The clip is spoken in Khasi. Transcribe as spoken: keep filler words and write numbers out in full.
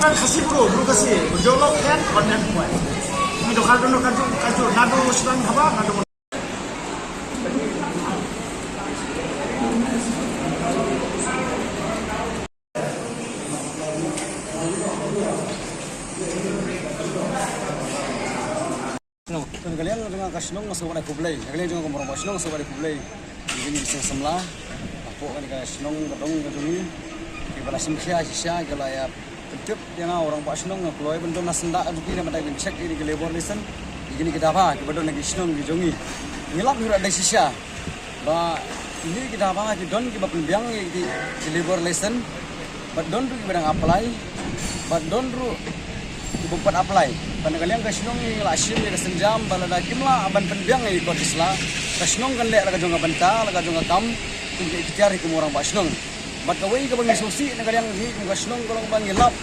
Khasi bru, bru Khasi, bujolok kan, konen kuai. Ini dokar dulu kan tu, kan tu, nadu sedang haba, nadu. Ka liang jong ka shnong nga sngewbha khublei. Ka liang jong ka Mawrang Bah Shnong nga sngewbha khublei. Ngi ngi seng samla. Hapoh kane ka shnong ka dong ka jong ngi. Kiba la shim khia shisha ki la ïa pyntip ïa nga u Rangbah Shnong nga kloi ban don na senda ka jong ki na ban dei ban check ïa ki labour license. Ïa kine ki daba kiba don na ki shnong ki jong ngi. Ngi lap ngi ruh dei shisha. Ba kine ki daba ki don kiba pynbiang ïa ki, ki labour license. Bad don ruh kiba dang apply. Bad don ruh kiba pat apply. Bad na ka liang ka shnong ngi la shim ïa ka sienjam ba lada kim lah ban pynbiang ïa ki kot ki sla, ka shnong kan leh la ka jong ka bynta, la ka jong ka kam, kum ka ikhtiar ïa ka Mawrang Bah Shnong. Bad kawei kaba ngi sngewsih na ka liang ngi kum ka shnong ka long ba ngi lap